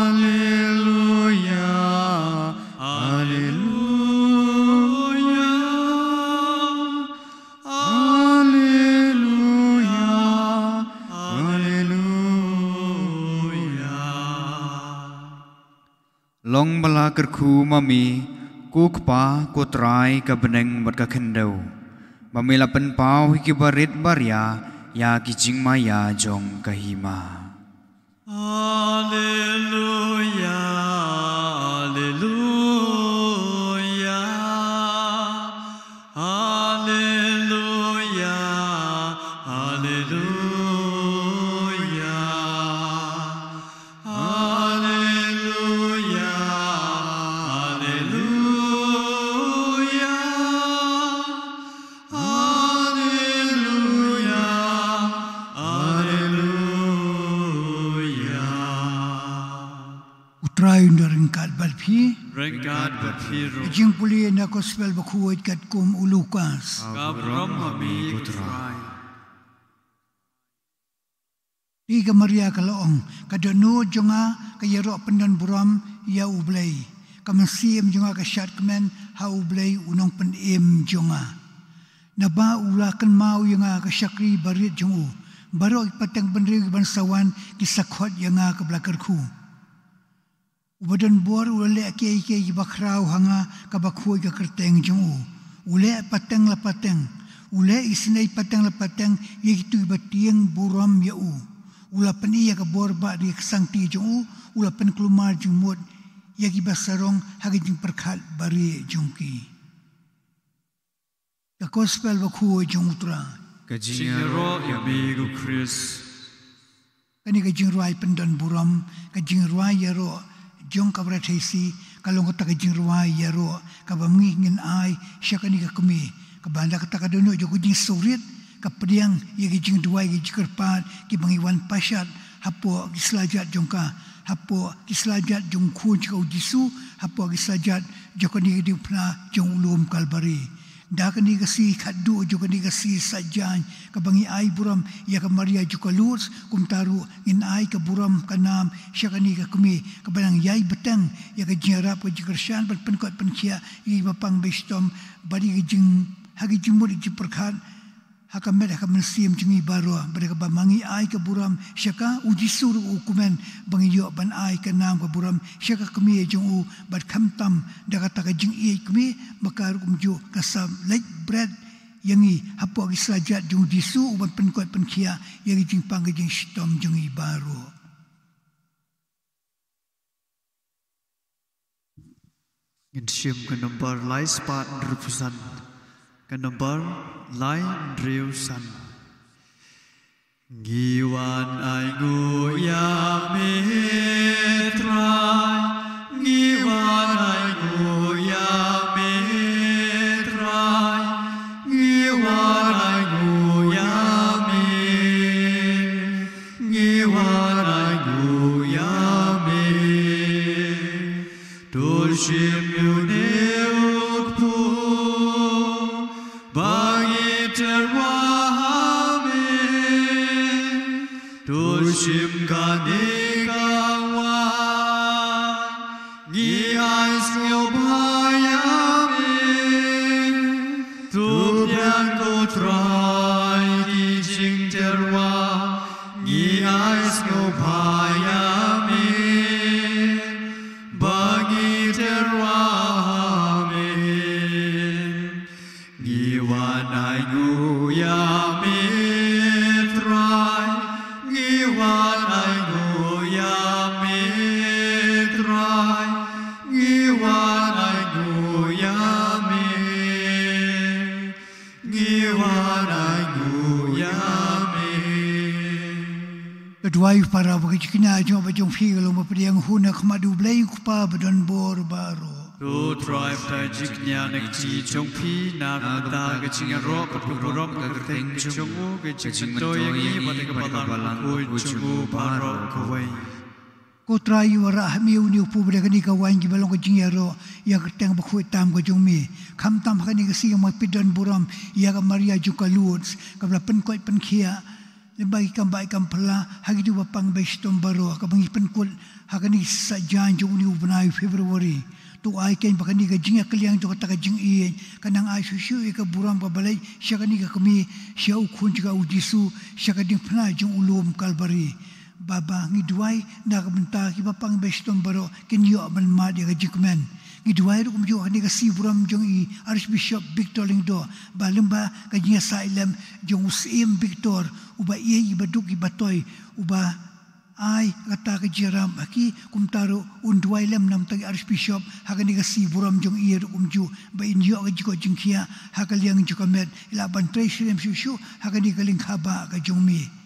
alleluia, alleluia, alleluia. Alleluia, alleluia. Long ba la kyrkhu ma me, ko Kpa, ko Trai, ka bneng bad ka khyndew. Ba me la pynpaw ïa ki barit baria ïa ki jingmaïa jong ka hima. Alleluia, alleluia, alleluia, alleluia, alleluia, alleluia. Alleluia, alleluia. U Trai un da ryngkat bad phi. Ryngkat bad phi ruh. Jingpule na Gospel bakhuid katkum u Lukas. Ka burom ha me ko Trai. Te ka Maria ka la ong, ka dohnud jong nga ka ïaroh pyndon burom ïa U Blei. Ka mynsiem jong nga ka shad kmen ha U Blei U Nongpynim jong nga. Naba u la kynmaw ïa nga ka shakri barit jong u. Baroh ki pateng bynriew kiban sa wan ki sa khot ïa nga kaba la kyrkhu. Uba don bor u la leh kiei kiei kiba khraw ha nga kaba khuid ka kyrteng jong u. U leh pateng la pateng. U leh isynei pateng la pateng ïa kito kiba tieng burom ïa u. U la pyni ïa ka bor bah da ka sangti jong u. U la pynkulmar jingmut ïa kiba sarong ha ka jingpyrkhat barieh jong ki. Ka Gospel bakhuid jong U Trai. Ka jingïaroh ïa me ko Khrist. Kane ka jingrwai pyndon burom, ka jingrwai ïaroh jong ka Barathithi, ka long kata ka jingrwai ïaroh kaba ngi ngin ai sha kane ka kmie, kaba na kata ka dohnud jong ka jingsngewrit ka pdiang ïa ki jingduwai, ki jingkyrpad kiba ngi wan pashat hapoh ki slajat jong ka, hapoh ki slajat jong u Khun jong ka U Jisu, hapoh ki slajat jong kane ka diengphna jong u lum Kalbari. Da kane ka sngi khatduh jong kane ka sngi saitjaiñ kaba ngi ai burom ïa ka Maria jong ka Lourdes, kumta ruh ngin ai ka burom ka nam sha kane ka kmie kaba nang ïai bteng ïa ka jingïarap ka jingkyrshan ban pynkot pynkhiah ïa kiba pang ba shitom bad ïa ka jing ha ka jingmut ïa ka jingpyrkhat ha ka met ha ka mynsiem jong ngi baroh, bad kaba ma ngi ai ka burom sha ka, U Jisu ruh u kmen ba ngi ïoh ban ai ka nam ka burom sha ka kmie jong u, bad khamtam da kata ka jingïeit kmie, ma ka ruh kumjuh ka sa leit bret ïa ngi hapoh ki slajat jong U Jisu u ban pynkot pynkhiah ïa ka jingpang ka jingshitom jong ngi baroh. Ngin shim ka nombar lai spah hynriewphew san. Ka nombar lai hynriewsan. Ngi wan ainguh ïa me Trai. Ngi wan ainguh ïa me Trai. Ngi wan ainguh ïa me. Ngi wan ainguh ïa me. To shim ïa une u kpu ba ngi tyrwa ha me. To shim kane ka waiñ. Ngi ai sngewbha ïa me. To pdiang ko Trai ki jingtyrwa. Ngi ai sngewbha ïa me. Ba ngi tyrwa ha me. Ngi wan ainguh ïa me Trai. Ngi wan ainguh ïa me Trai. Ngi wan ainguh ïa me. Ngi wan ainguh ïa me. To duwai para ba ka jingkñia jong nga bad jong phi ka long ba pdiang hun ha khmat U Blei U Kpa ba don bor baroh. To Trai, batai jingkñia na ka kti jong phi, na ka bynta ka jingïaroh bad ka burom ka kyrteng jong u, ka jingmyntoi ïa ngi bad ïa ka balang bakhuid jong u baroh kawei. Ko Trai, ïa u rah ha me une u kpu bad ïa kane ka waiñ kiba long ka jingïaroh ïa ka kyrteng bakhuid tam ka jong me. Khamtam ha kane ka sngi nga pyndonkam burom ïa ka Maria jong ka Lourdes kaba la pynkoit pynkhiah lyngba ki kam bai kam pla ha kito kiba pang ba shitom baroh, kaba ngi pynkut ha kane ka saitjaiñ jong une u bnai February. To ai kein ba kane ka jingïakylliang jong kata ka jingïeit kan nang ai shuh shuh ïa ka burom kaba leit sha kane ka kmie, sha u khun jong ka, u Jisu, sha ka diengphna jong u lum Kalbari. Baba, ngi duwai na ka bynta kiba pang ba shitom baroh kin ïoh ban mad ïa ka jingkmen. Ngi duwai ruh kumjuh ha kane ka sngi burom jong i Archbishop Victor Lyngdoh, ba lyngba ka jingïasaid lem jong u Syiem Victor, uba ïeit, uba duk, uba toi, uba ai kata ka jingïarap ha ki, kumta ruh un duwai lem namar ki Archbishop ha kane ka sngi burom jong i ruh kumjuh, ba in ïoh ka jingkoit jingkhiah ha ka liang jong ka met, i lah ban trei syriem shuh shuh ha kane ka lyngkha ba ka jong me.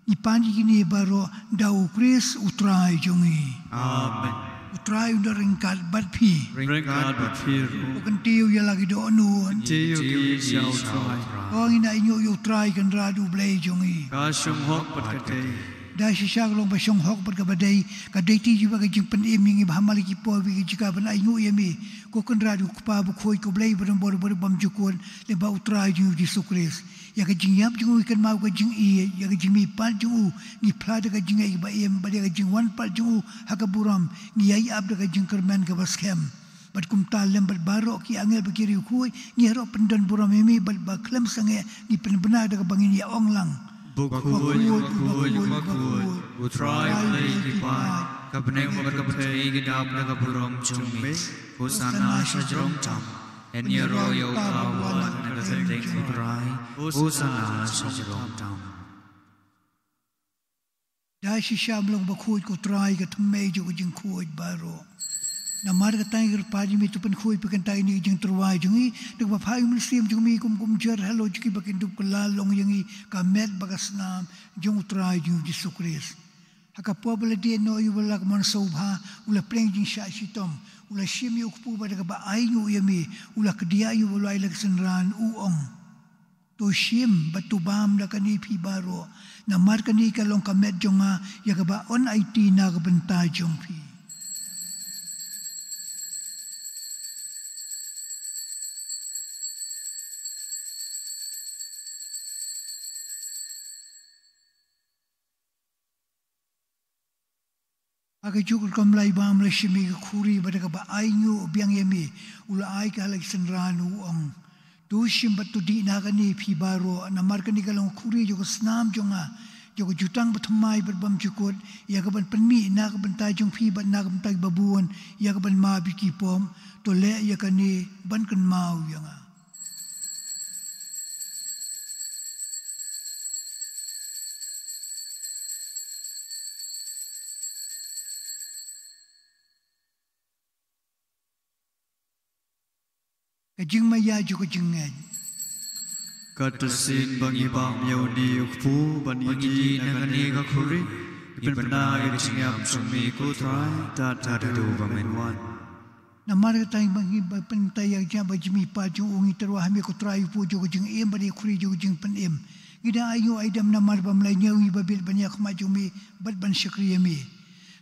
Ngi pan ïa kine baroh da u Khrist u Trai jong ngi. Amen. U Trai un da ryngkat bad phi. Ryngkat bad phi ruh. Ko kyntiew ïa la ki dohnud. Kyntiew ïa ki sha u Trai. Ko ngin ainguh ïa u Trai Kynrad u Blei jong ngi. Ka shong hok bad ka dei. Da shisha ka long ba shong hok bad kaba dei, ka dei te ïa ka jingpynim ïa ngi ba ha man la ki por bad ki jaka ban ainguh ïa me, ko Kynrad, ko Kpa bakhuid, ko Blei badonbor bad bymjukut, lyngba u Trai jong ngi u Jisu Khrist. Ïa ka jingïap jong u, ïa ka kynmaw ka jingïeit, ïa ka jingmihpat jong u, ngi phla da ka jingngeit ba im, bad ïa ka jingwan pat jong u ha ka burom, ngi ïai ap da ka jingkyrmen kaba skhem. Bad kumta lem bad baroh ki angel bad ki riewkhuid, ngi ïaroh pyndon burom ïa me, bad ba khlem sangeh ngi pynbna da kaba ngin ïa ong lang. Bakhuid, bakhuid, bakhuid, bakhuid, u Trai u Blei ki paid, ka bneng bad ka pyrthei ki dap da ka burom jong me. Hosana sha jrong tam. Yn ïaroh ïa uta uba wan ha ka kyrteng u Trai. Hosana sha jrong tam. Da shisha me long bakhuid ko Trai, ka thymmei jong ka jingkhuid baroh. Namar kata ngi kyrpad ïa me, to pynkhuid pyrkhat ïa kane ka jingtyrwa jong ngi da kaba phah ïa u Mynsiem jong me, kum ka umjer halor jong kiba kin dup kylla long ïa ngi ka met bad ka snam jong u Trai jong ngi u Jisu Khrist. Ha ka por ba la die noh ïa u, ba la kynmaw sngewbha, u la pdiang jingshah shitom, u la shim ïa u kpu bad da kaba ainguh ïa me, u la kdiah ïa u, u la ai la ka synran, u ong: To shim bad to bam da kane phi baroh, namar kane ka long ka met jong nga, ïa kaba yn aiti na ka bynta jong phi. Ha kajuh ka rukom la ibam, la shim ïa ka khuri bad da kaba ainguh biang ïa me, u la ai ka ha la ki synran, u ong: To shim bad to dih na kane phi baroh, namar kane ka long ka khuri jong ka snam jong nga, jong ka jutang bathymmai bad bymjukut, ïa kaban pynmih na ka bynta jong phi bad na ka bynta kiba bun, ïa kaban map ïa ki pop. To leh ïa kane ban kynmaw ïa nga. Ka jingmaïa jong ka jingngeit. Katto katne ba ngi bam ïa une u kpu bad ngi dih na kane ka khuri, ngi pynbna ïa ka jingïap jong me ko Trai, tad haduh ba men wan. Namar kata ngi ba ngi ba pyntai ïa ka jingïap bad jingmihpat jong u, ngi tyrwa ha me ko Trai, u kpu jong ka jingim bad ïa ka khuri jong ka jingpynim. Ngi da ainguh aidem namar ba me la ñiew ngi ba bit ban ïakhmat jong me bad ban shakri ïa me.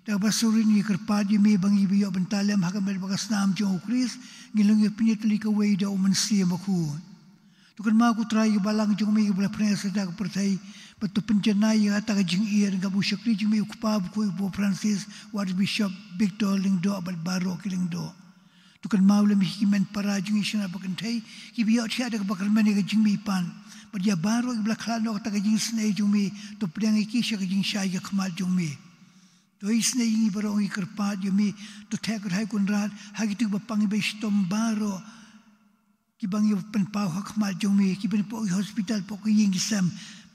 Da kaba surit ngi kyrpad ïa me ba ngi ba ïoh bynta lem ha ka met bad ka snam jong u Khrist, ngin long ïa pynïatylli kawei da u Mynsiem Bakhuid. To kynmaw ko Trai ïa ka balang jong me kaba la pynïasoh da ka pyrthei, bad to pynjanai ïa kata ka jingïeit, kaba u shakri jong me u Kpa Bakhuid u Pope Francis, u Archbishop Victor Lyngdoh bad baroh ki Lyngdoh. To kynmaw lem ïa ki hynmen para jong ngi sha na ba kynthei, kiba ïoh thiah da kaba kyrmen ïa ka jingmihpat. Bad ïa baroh kiba la khlad noh kata ka jingisynei jong me, to pdiang ïa ki sha ka jingshai ka khmat jong me. To isynei ïa ngi baroh, ngi kyrpad ïa me, to theh kyrhai Kynrad ha kito kiba pang ba shitom baroh, kiba ngi pynpaw ha khmat jong me, kiba poi hospital, poi ki ïing ki sem,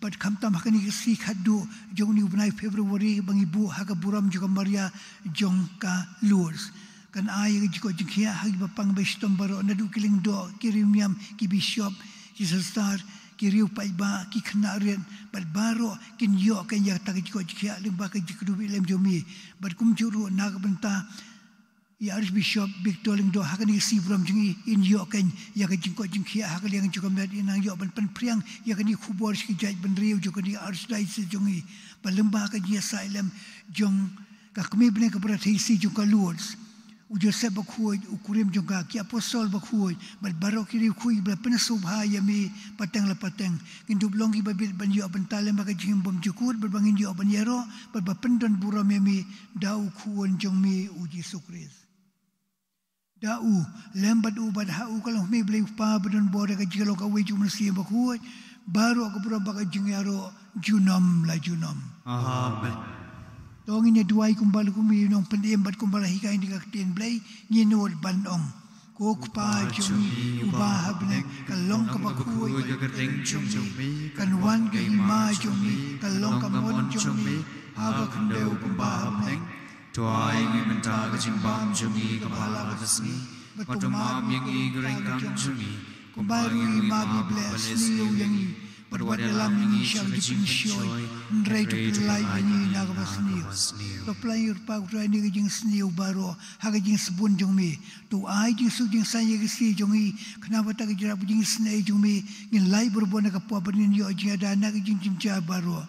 bad khamtam ha kane ka sngi khatduh jong une u bnai February ba ngi buh ha ka burom jong ka Maria jong ka Lourdes. Kan ai ïa ka jingkoit jingkhiah ha kiba pang ba shitom baroh, naduh ki Lyngdoh, ki riewniam, ki bishop, ki sister, ki riew paidbah, ki khynnah rit, bad baroh kin ïoh kein ïa kata ka jingkoit jingkhiah lyngba ka jingkyrduh ïalem jong me. Bad kumjuh ruh na ka bynta ïa Archbishop Victor Lyngdoh ha kane ka sngi burom jong ngi, in ïoh kein ïa ka jingkoit jingkhiah ha ka liang jong ka met, in nang ïoh ban pynphriang ïa kane ka khubor sha ki jaitbynriew jong kane ka Archdiocese jong ngi, ba lyngba ka jingïasaid lem jong Ka kmie bneng kaba rta hi sih jong ka Lourdes, u Joseph bakhuid, u kurim jong ka, ki apostol bakhuid, bad baroh ki riewkhuid ba la pynsngewbha ïa me pateng la pateng. Ngin dup long kiba bit ban ïoh ban talem ha ka jingim bymjukut, bad ba ngin ïoh ban ïaroh, bad ba pyndon burom ïa me, da u khun jong me u Jisu Khrist. Da u, lem bad u bad ha u ka long Blei u Kpa badonbor da ka jingïalong kawei jong u Mynsiem Bakhuid, baroh ka burom bad ka jingïaroh, junom la junom. Amen. To ngin ïa duwai kumba la kum ïa u nongpynim bad kumba la hikai na ka ktien Blei, ngin nud ban ong. Ko Kpa jong ngi uba ha bneng, ka long kaba khuid ka kyrteng jong me, kan wan ka hima jong me, ka long ka mon jong me, ha ka khyndew kumba ha bneng. To ai ngi mynta ka jingbam jong ngi kaba ha la ka sngi. Bad to map ïa ngi ka ryngkat jong ngi, kumba ruh ngi map ïa kiba la sniew ïa ngi. Bad wat ïalam ïa ngi sha ka jingpynshoi, hynrei to pynlait ïa ngi na kaba sniew. To pynlait ïa ngi, Kpa, na ka jingsniew baroh ha ka jingsbun jong me. To ai jingsuk jingsaiñ ïa ka sngi jong ngi, khnang ba da ka jingïarap ka jingisynei jong me, ngin lait barabor na ka pop bad ngin ïoh jingïada na ka jingjynjar baroh.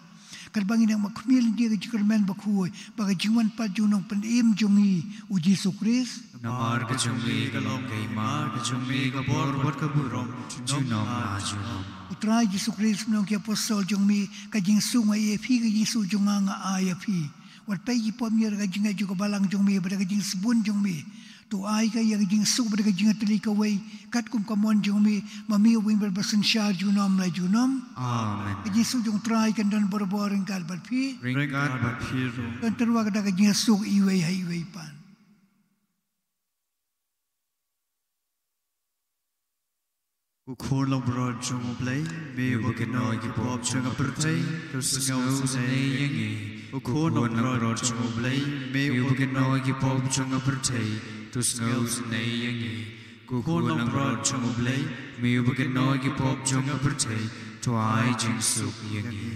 Katba ngin ïa map khmih lynti ïa ka jingkyrmen bakhuid bad ka jingwan pat jong u nongpynim jong ngi u Jisu Khrist. Namar ka jong me ka long ka hima, ka jong me ka bor bad ka burom, junom la junom. U Trai Jisu Khrist, u ong ïa ki apostol jong me, ka jingsuk nga ai ïa phi, ka jingsuk jong nga nga ai ïa phi. Wat peit ïa ki pop, ïa ka jingngeit jong ka balang jong me bad ka jingsbun jong me. To ai ka ïa ka jingsuk bad ka jingïatylli kawei, katkum ka mon jong me, ma me uba im bad uba synshar junom la junom. Amen. Ka jingsuk jong u Trai kan don barabor ryngkat bad phi. Ryngkat bad phi ruh. Kan tyrwa ka da ka jingsuk iwei ha iwei pat. Ko Khun langbrot jong U Blei, me uba kynnoh ïa ki pop jong ka pyrthei, to sngew isynei ïa ngi. Ko Khun langbrot jong U Blei, me uba kynnoh ïa ki pop jong ka pyrthei, to sngew isynei ïa ngi. Ko Khun langbrot jong U Blei, me uba kynnoh ïa ki pop jong ka pyrthei, to ai jingsuk ïa ngi.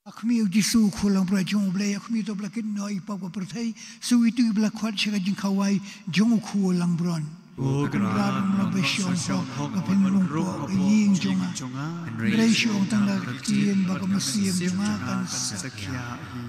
Ha khmih, U Jisu, Khun langbrot jong U Blei, ha khmih to ba la kynnoh ïa ki pop ka pyrthei, shu ïa kito kiba la khot sha ka jingkhawai jong U Khun langbrot. Ko Kynrad, ym long ba shong hok ba phin rung hapoh ka ïing jong nga, hynrei shu ong tang da ka ktien bad ka mynsiem jong nga kan sa sakhiah hi.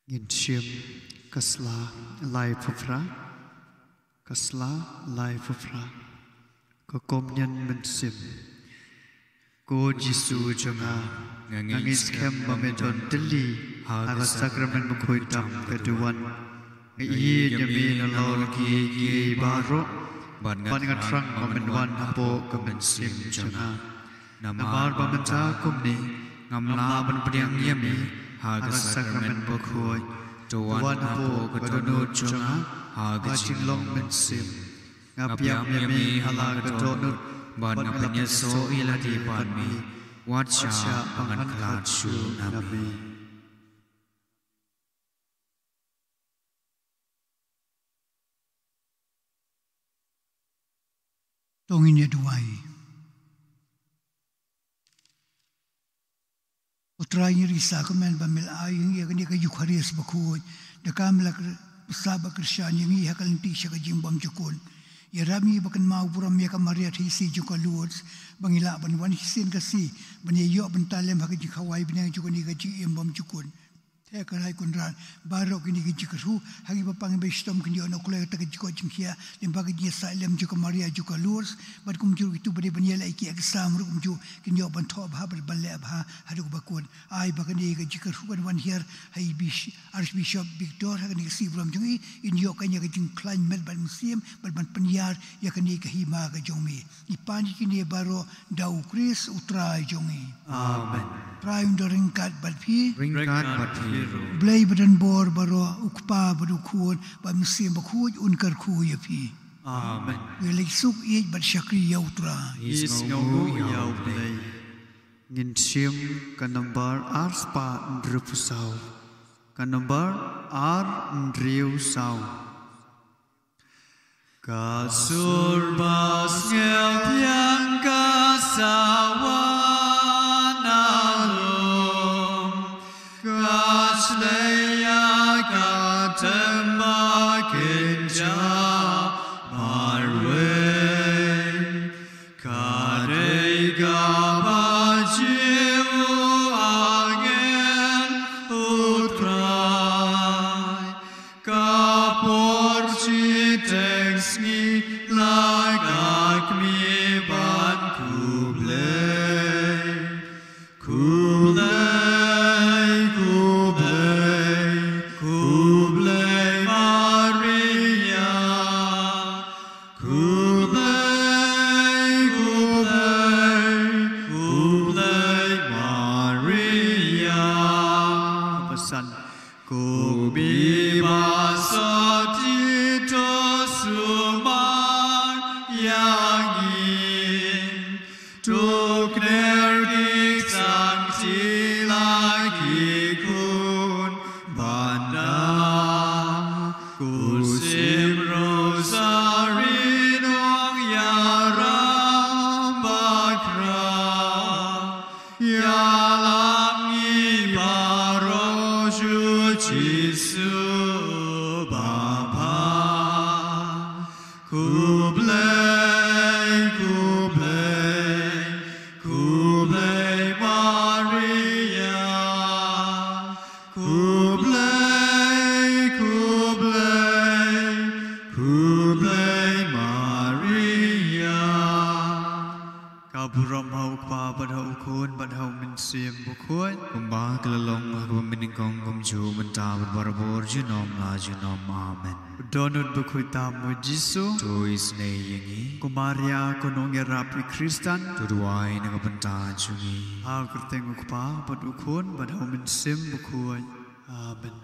Ngin shim ka sla laiphew phra. Ka sla laiphew phra. Ka komunyon mynsiem. Ko Jisu jong nga, nga ngeit skhem ba me don tylli ha ka sakramen bakhuid tam ka duwan. Nga ïeit ïa me na lor kiei kiei baroh, bad nga thrang ba men wan hapoh ka mynsiem jong nga. Namar ba mynta kumne ngam lah ban pdiang ïa me ha ka sakramen bakhuid. To wan hapoh ka dohnud jong nga ha ka jinglong mynsiem. Nga pdiang ïa me ha la ka dohnud bad nga pynïasoh ïa lade bad me. Wat shah ba ngan khlad shuh na me. To ngin ïa duwai. Ko Trai, ngi ri sa kmen ba me la ai ïa ngi ïa kane ka Ïukharist bakhuid. Da ka me la kyr-, pynsah bad kyrshan ïa ngi ha ka lynti sha ka jingbymjukut. Ïarap ïa ngi ba kynmaw burom ïa ka Maria Theisotti jong ka Lourdes, ba ngin lah ban wan shisien ka sngi ban ïa ïoh ban talem ha ka jingkhawai bneng jong kane ka jingim bymjukut. Te ka rai Kynrad baroh, kine ki jingkyrkhu ha kiba pang ba shitom kin ïoh na u kloi kata ka jingkoit jingkhiah lyngba ka jingïasaid lem jong ka Maria jong ka Lourdes, bad kumjuh ruh kito ba dei ban ïaleh ïa ki exam ruh kumjuh kin ïoh ban thoh bha bad ban leh bha haduh kaba kut. Ai ba kane ka jingkyrkhu kan wan hiar ha i Bish-, Archbishop Victor ha kane ka sngi burom jong i, in ïoh kan ïa ka jingkhlaiñ met bad mynsiem bad ban pynïar ïa kane ka hima ka jong me. Ngi pan ïa kine baroh da u Khrist u Trai jong ngi. Amen. Trai un da ryngkat bad phi. Ryngkat bad phi ruh. Blei ba don bor baroh, u Kpa bad u Khun bad u Mynsiem Bakhuid un kyrkhu ïa phi. Amen. Ïa leit suk ïeit bad shakri ïa u Trai. Ïa sngewnguh ïa u Blei. Ngin shim ka nambar ar spah hynriewphew saw. Ka nambar ar hynriewsaw. Ka sur ba sngewthiang ka sa wan na lum, ka shlei ïa ka tem ba kynja marwei. Ka dei kaba jia u angel u Trai, ka por shiteng sngi la ka kmie ban khublei. Khublei, khublei, khublei Maria. Khublei, khublei, khublei Maria. Kaba san. Ko kmie ba sothied to sumar ïa ngi. To kner ki kjat, ki la ki khun ban da. Ko sim rosari nongïalam bakhraw. Ïalam ngi baroh sha u Jisu ba bha. Khublei, khublei, khublei Maria. Khublei, khublei, khublei Maria. Ka burom ha u Kpa bad ha u Khun bad ha u Mynsiem Bakhuid. Kumba ka la long ha kaba mynnyngkong kumjuh mynta bad barabor junom la junom. Amen. Dohnud bakhuid tam u Jisu. To isynei ïa ngi. Ko Maria ko nongïarap i Khristan. To duwai na ka bynta jong ngi. Ha u kyrteng u Kpa bad u Khun bad ha u Mynsiem Bakhuid. Amen.